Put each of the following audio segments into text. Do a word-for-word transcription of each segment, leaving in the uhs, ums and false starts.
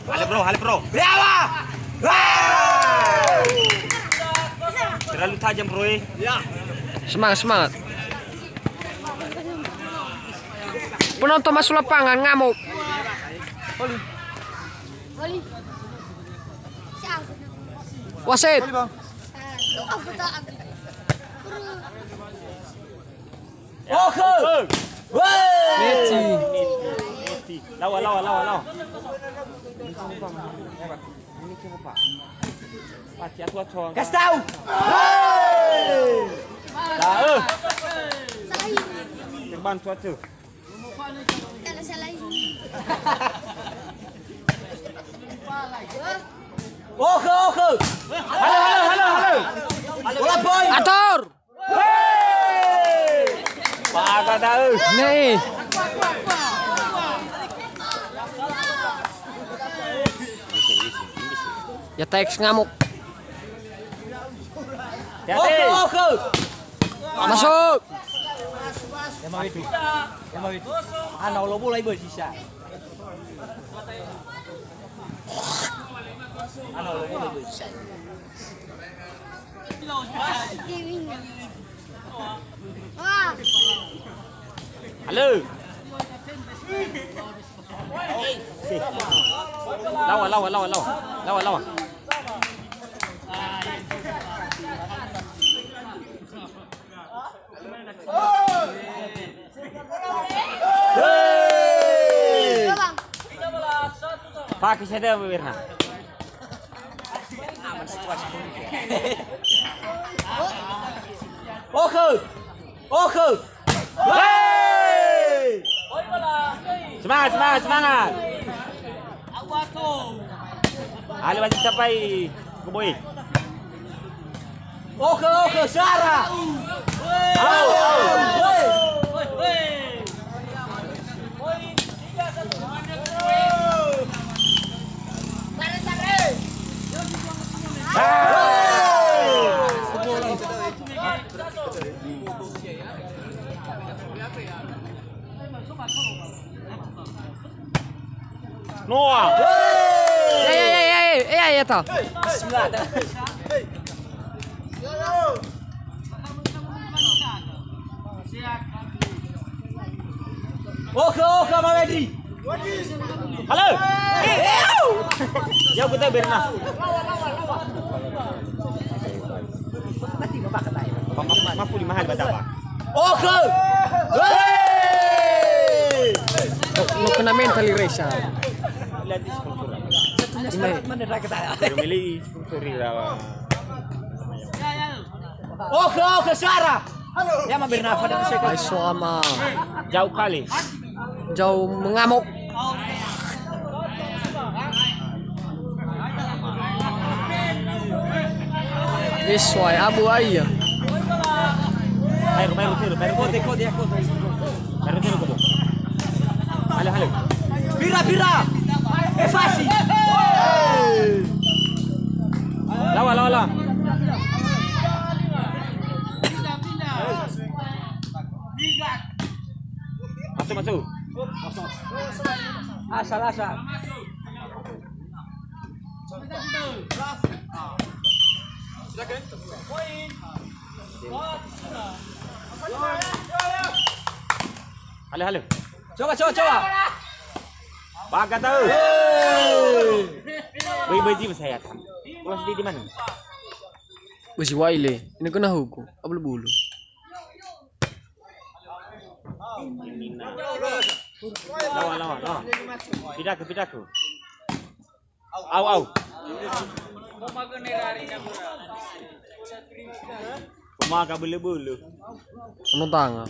Hale, bro, hale, bro. Yawa! Terlalu tajam, bro, eh. Semangat, semangat. Penonton masuk lapangan ngamuk. Wasit. Oke. Woi. Meti. Lawa, lawa, lawa, lawa. Ini coba, Pak. Pak, atu, atu. Kasih tahu. Hei. Tahu. Terbang, atu, atu. Oke, oke. Halo, halo, halo, halo. Bola poin. Atur. Hei! Pak Aga da'ö. Nih. Ya, teks ngamuk. Hati-hati. Oke, oke. Masuk. Ana olo bola ibu sisa. Ana olo bola ibu sisa. Halo. Lawa, lawa, lawa, lawa. Lawa, lawa. Hei! Pake saja, Werna. Oke. Oke. Hei! Semangat, semangat, semangat. Alewati capai koboi. Oke, oke, Sarah. Au, au. Noah. Ya, ya, ya, ya, ya, ya, ta. Oke, oke, Mawedi. Halo. Ya, kita berna. Mafu lima hali bata apa? Oke. Hei! No, no kena mental Reza. Lihat di sponsor. Ini. Belum milih sponsor lah. Oke, oke, Sarah. Ya, ma bernafa dan saya. Aiso ama. Jauh kali. Jauh mengamuk. Iswai abu ai ya. Ayo, ayo, ayo, ayo. Kote, kote, kote. Ayo, ayo, ayo. Halo, halo. Pira, pira. Evasi. Lawa, lawa, lawa. Masuk, masuk. Asal, asal. Halo, halo. Coba, coba, coba. Baga tahu. Hei. Bagi baju saya kan. Kelas di, di mana? Baju waile. Ini kena hukum. Ablu bulu. Lawa, lawa, lawa. Pidaku, pidaku. Au, au. Pemaga bulu-bulu. Penuh tangan.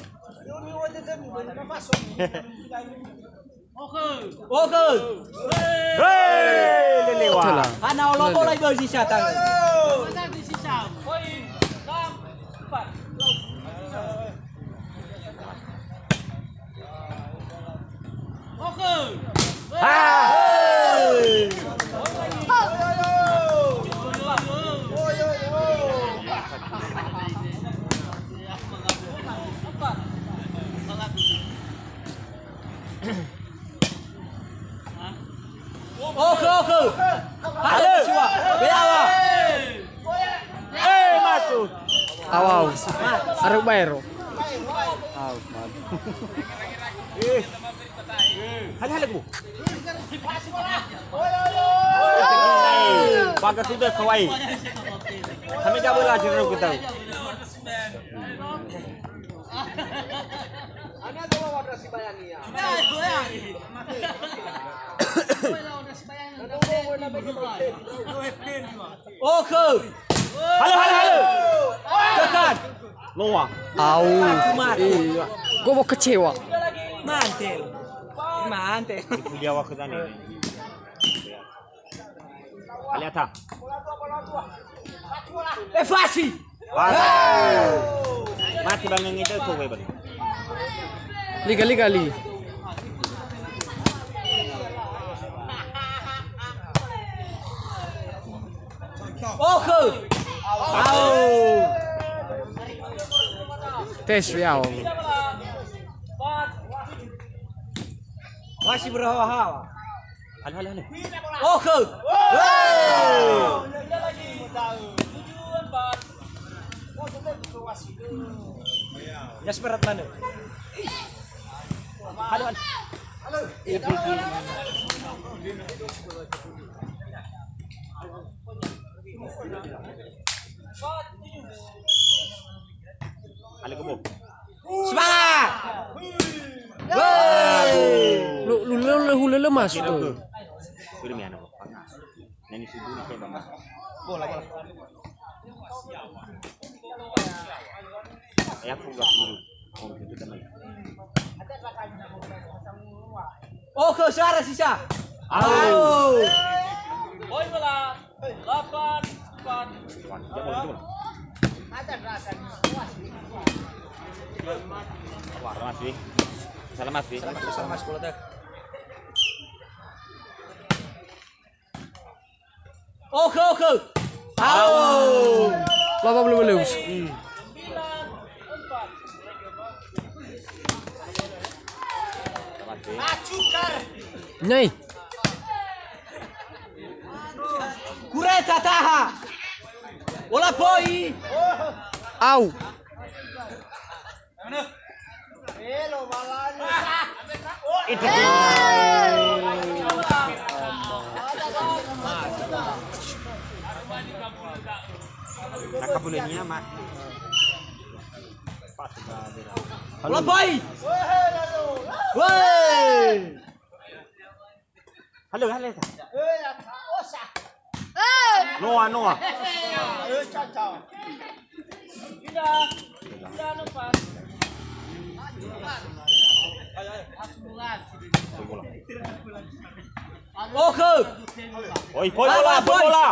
Oke. Hei, lelewa. Oke lah. Hana olo bola ibu sisa tangan. Oke. Hei. Oke, oke. Halo, siwa. Beawa. Eh, masuk. Awau. Aru baero. Au, madu. Eh. Halo, halo, Bu. Bagus itu, kawai. Kami gak belajar kita. Oke. Halo, halo, halo. Tekan. Noah. Au. Mati. Iya. Gua mau kecewa. Mantel. Mantel. Itu dia waktu tadi. Aleta. Eh, fasi. Mati bang ngideu tuh, Weber. Liga, liga, li. Oke. Au. Tes ya. Masih berhawa-hawa. Halo, halo, halo. Oke. Wow. Jas berat mana? Halo, halo. Halo, kebo. Semangat! Woi! Lu, lu, lu, lu, lu, lu, Mas, tuh. Udah, mi anak, Bang. Nani subuh, saya, Bang. Bola, bola. Ya, aku nggak dulu. Oh, gitu, teman. Oke, suara sisa. Au. Au. Oi, bola. Delapan, empat. Wah, Mas, Wi. Salam, Mas, Wi. Salam, Mas, bola teh. Oke, oke. Au. Laba belum, belum. Hmm. Nyai. Kureta taha. Bola poi. Au. Itu. Bola poi. Woi. Halo, halo, ta. Noah, Noah. Oke. Oi, poi bola, poi bola.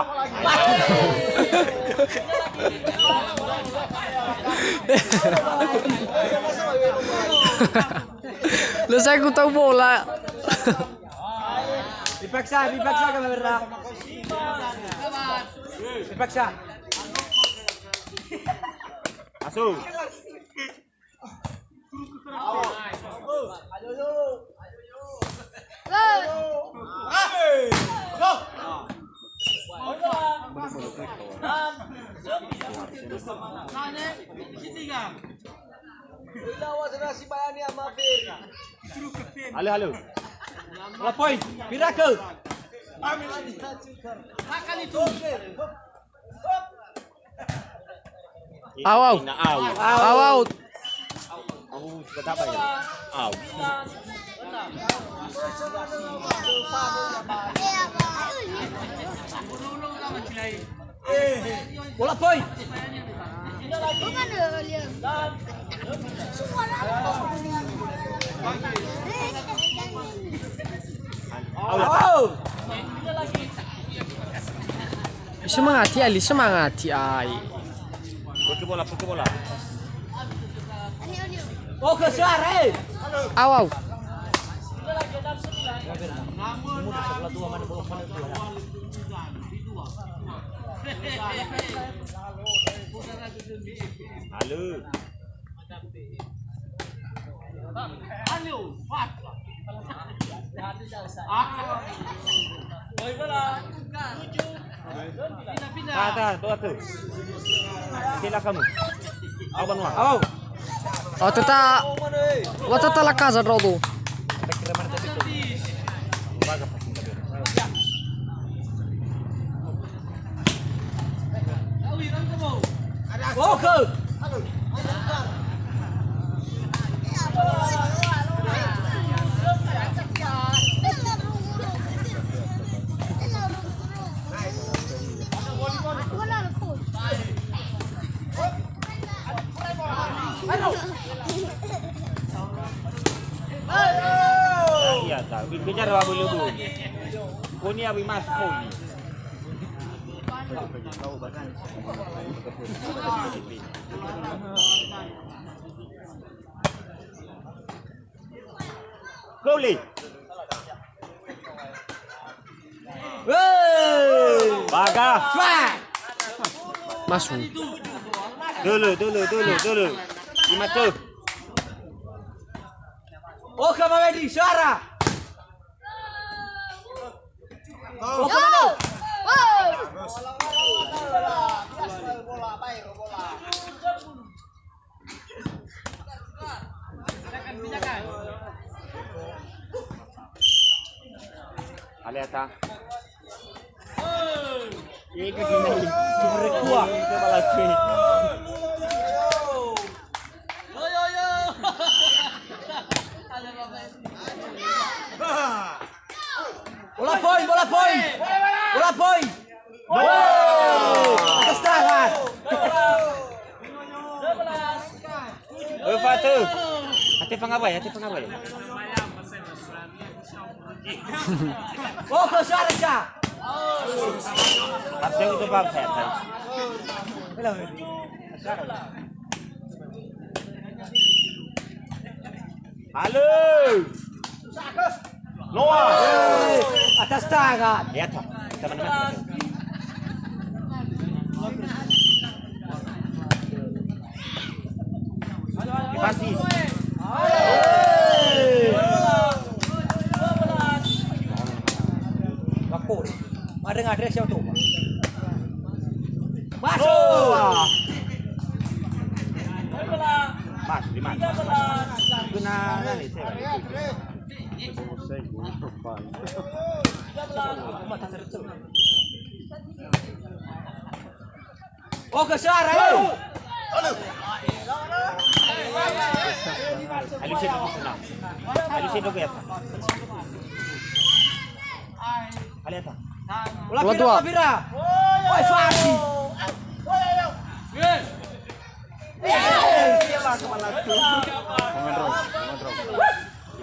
Lo saya ku tahu bola. Dipaksa, dipaksa kamera. Dipaksa. Masuk. Halo, halo. Lapoi, pirakeun. Au, au. Ina au. Au, au. Au, sudah dapat ya? Au. Bola poi. Au. Semangati, Ali, semangati, ai. Pukul bola, pukul bola. Oke, suara, eh. Au, au. Halo. Halo. Ada, doa tu. Sila kamu. Awan wa. Au. Au teta. Wa teta la casa ndra'odo. Iya, tahu. Bicara apa lu? Koni abi mas koni. Goli. Woi. Baga. Masuk. Dulu, dulu, dulu, dulu. Lima tuh. Oke, Mama Edi, suara. Oke, Mama. Aleta. Ego di nai. Cuma rekua. Coba lagi. Bola poin, bola poin. Bola poin. Wow. Atas tangan. Oi, Fatu. Hate fangawai, hate fangawai. Oh, ke suara, Ca. Harusnya itu, Bang, saya, saya. Halo. Noah. Atas tangan. Ya, toh. Teman-teman. Pasti. Waktu. Ada ngadres yang tuh. Masuk. Mas, di mana? Guna nani, saya. Oke, suara, eh. Alu sih dulu, nah. Alu sih dulu ya, Pak. Alu ya, Pak. Ulah, Ulah, Pira, Tua. Pira. Woi, Fahri.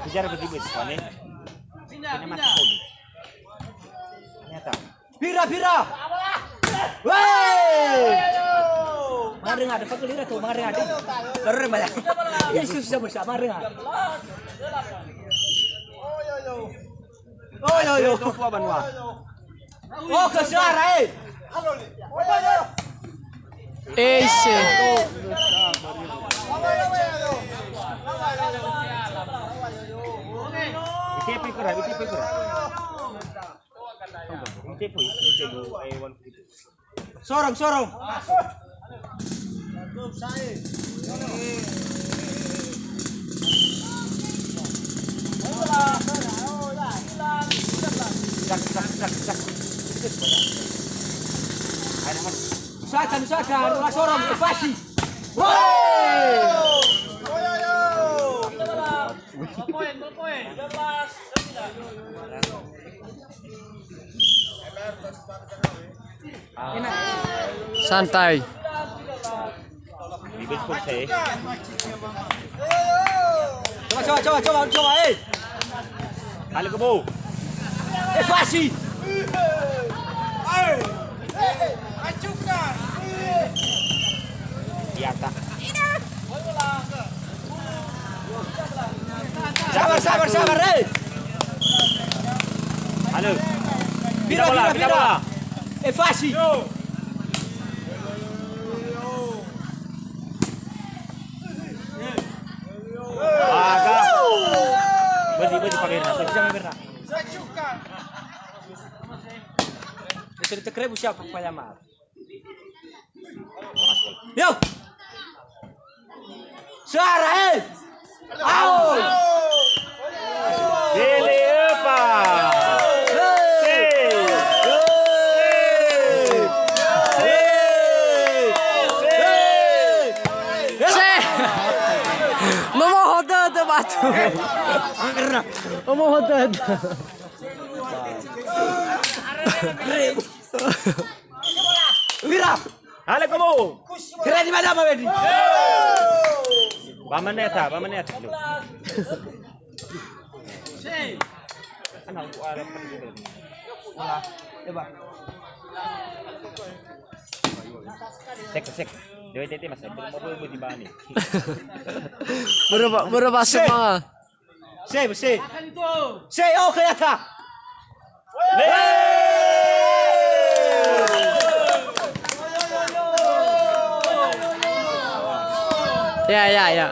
Kejar begitu, Pak, nih. Ini mati pun. Ternyata. Pira, Pira. Woi. Mari ngada, pakai lira tuh, mari ngada. Terus banyak. Ini susah bersama, mari ngada. Oh, yo, yo. Itu apa, Banua? Oh, ke suara, eh. Ese. Ite pikura, ite pikura. Ite pu, ite lu, eh, wan. Sorong, sorong. Usahakan, usahakan. Ulah sorong, pasti. Woi! Santai. Ribet full sih. Coba, coba, coba, coba, coba, eh. Kali kebo. Eh, Fasi. Di atas. Sabar, sabar, sabar, eh. Halo. Pira, pira, pira. Eh, Fasi. Aga. Beri, beri, Pak Mirna. Jangan, Mirna. Itu ditekrek siapa, Pak Yamal? Yo. Suara, eh. Au. Bele epa. Se. Se. Se. Memoho dödö batu. Memoho dödö. Mira. Hale kamu. Keren di mana, Pak Wendy? Ba meneta, ba meneta. Ana ku arep. Coba. Sek, sek. Dewe tete mas, belum mau di bani. Berapa, berapa semua? Se, se. Se, oh, kelihatan. Ya, ya, ya.